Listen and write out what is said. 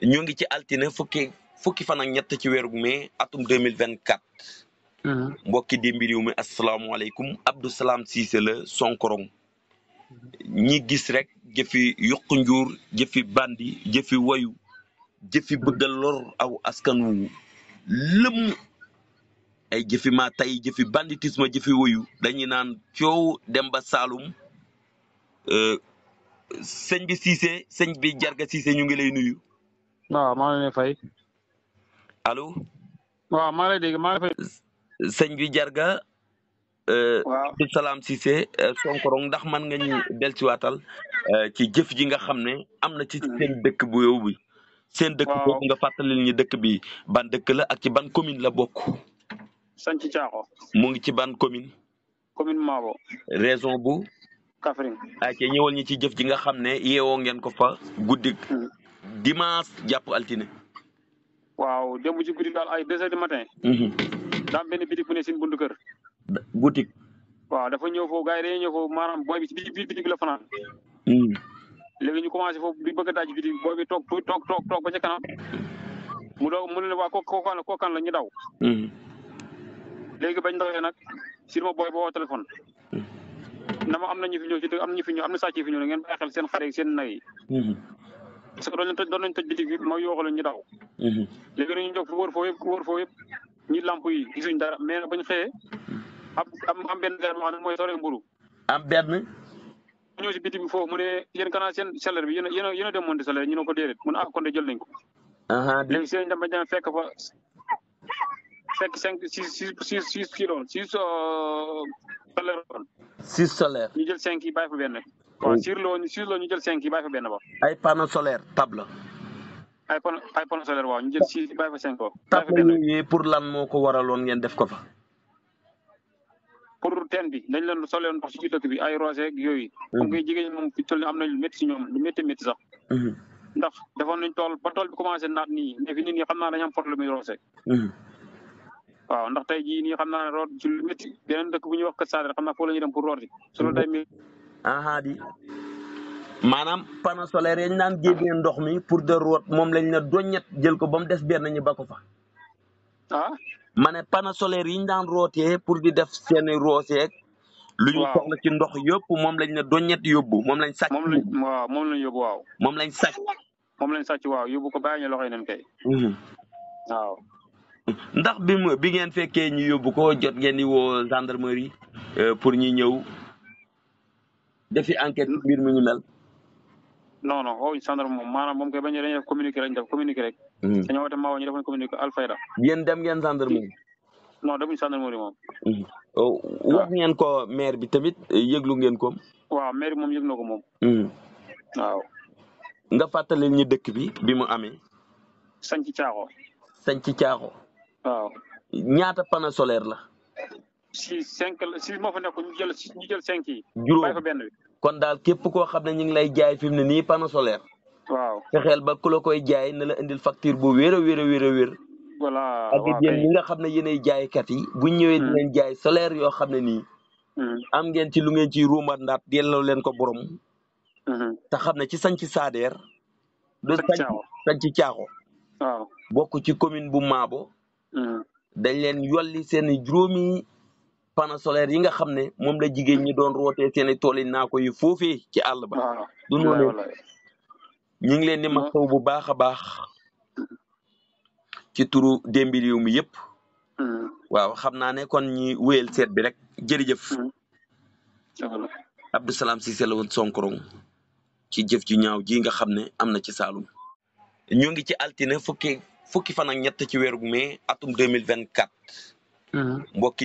ñu ngi ci altine fukki fan ak ñett ci weeru mai atum 2024. mbokki démbi réew mi asalaamaaleykum Abdou Salam Cissé la Sonkorong ñi gis rek jëfi yuqu njuur jëfi bandi jëfi wayu jëfi bëgga lor aw askan wu lëm ay jëfi ma tay jëfi banditisme jëfi wayu dañuy naan coow dem ba Saalum sëñ bi Cissé sëñ bi Jarga Cissé ñu ngi lay nuyu. waaw maa ngi lay fay. allo. waaw maa ngi lay dégg maa ngi lay fay. sëñ bi Jarga. waaw Abdou Salam Cissé Sonkorong ndax man nga ñu dellusiwaatal ci jëf ji nga xam ne am na ci seen dëkk bu yow bi seen dëkk boobu nga fàttalil ñu dëkk bi ban dëkk la ak ci ban commune la bokk. Santhi Thiakho. mu ngi ci ban commune. commune Mabo. région bu. Kaffrine. ak ñëwal ñi ci jëf ji nga xam ne yeewoo ngeen ko fa guddi dimanche jàpp altine. waaw démb ci guddi daal ay 2h du matin. daa benn bitik bu ne seen buntu kër. boutique. waaw dafa ñëw foofu gars yi dañuy ñëw foofu maanaam booy bi ci biir bitik la fanaan. léegi ñu commencé foofu di bëgg a daaj bitik booy bi toog ba ca kanam mu ne waa kookaan la ñu daw. léegi bañ dawee nag sirma booy ba woo téléphone. na ma am na ñu fi ñëw ci dëgg am na sàcc yi fi ñëw ngeen bàyyi xel seen xare seen nag yi. parce que doon nañ toj bitik bi ma yooxale ñu daw. léegi dañuy jóg fi wër foofu yëpp ñi lamp yi gisuñ dara mais nag bañ xëyee am benn gars moo xam ne mooy sore mburu am benn. ñëw si bitik bi foofu mu ne yéen kanaa seen salaire bi yéen a démonté salaire ñu ne ko déedéet mu ne kon de jël nañ ko. léegi seen dem bañ fekk fa fekk 6 kilos 6 salaire woon. 6 solaire. ñu jël 5 yi bàyyi fa benn. waaw 6 loo ñu jël 5 yi bàyyi fa benn ba. ay panneau solaire table. ay panneau solaire waaw ñu jël 6 yi bàyyi fa 5 ba. table yooyu pour lan moo ko waraloon ngeen def ko fa. pour teen bi dañ leen soleen ndox ci dëkk bi ay roose ak yooyu. comme que jigéen ñi moom fi toll am nañ lu métti si ñoom lu métti sax. ndax defoon nañ tool ba tool bi commencé naat nii mais fi nit ñi xam naa dañu am problème yu roose. waaw ndax tey jii nii xam naa ne root ci lu métti beneen dëkk bu ñuy wax Kër Saadar xam naa foofu la ñuy dem pour rooti su loolu day mi. di maanaam panneau solaire yañ naan génnee ndox mi pour de root moom lañ ne doññet jël ko ba mu des benn ñu ba ko fa. ma ne panneau solaire yi ñu daan rootee pour di def seeni rooseeg. lu ñu soxla ci ndox yëpp moom lañ ne doññet yóbbu moom lañ sàcc. moom lañ yóbbu waaw. moom lañ sàcc. waaw yóbbu ko bàyyi ñu loxoy nañ kay. waaw. ndax bi ngeen fekkee ñu yóbbu ko jot ngeen di woo gendarmerie pour ñu ñëw defi enquête mbir mi ñu mel. non woo gendarme moom maanaam moom kay bañ dañuy def communiqué rek. dañoo woote Mawa ñu defoon communiqué Alfayda. yéen dem ngeen gendarmerie. non demuñ gendarmerie moom. wax ngeen ko maire bi tamit yëglu ngeen ko. waaw maire bi moom yëg na ko moom. waaw. nga fàttali ñu dëkk bi mu amee. Santhi Thiakho. Santhi Thiakho. waaw. ñaata panneau solaire la. 6 moo fa nekk ñu jël 5 yi. juróom bàyyi fa benn bi. kon daal képp koo xam ne ñu ngi lay jaay fi mu ne nii panneau solaire. waaw. fexeel ba ku la koy jaay na la indil facture bu wér a wér. voilà ak yéen ñi nga xam ne yéenay jaaykat yi bu ñëwee di leen jaay solaire yoo xam ne nii. am ngeen ci lu ngeen ciy ruumat ndaat delloo leen ko borom. te xam ne ci Santhi Sader. du Santhi Thiakho. waaw bokk ci commune bu Mabo. dañ leen yolli seen juróomi panneau solaire yi nga xam ne moom la jigéen ñi doon rootee seen i tool yi naa ko yi foofee ci àll ba. du noonu ñu ngi leen di masaw bu baax a baax. ci turu démbi réew mi yëpp. waaw xam naa ne kon ñi wéyal seet bi rek jërëjëf. Abdou Salam Cissé la woon Sonkorong ci jëf ju ñaaw ji nga xam ne am na ci Saalum. ñu ngi ci altine fukki fan ak ñett ci weeru mai atum 2024. mbokki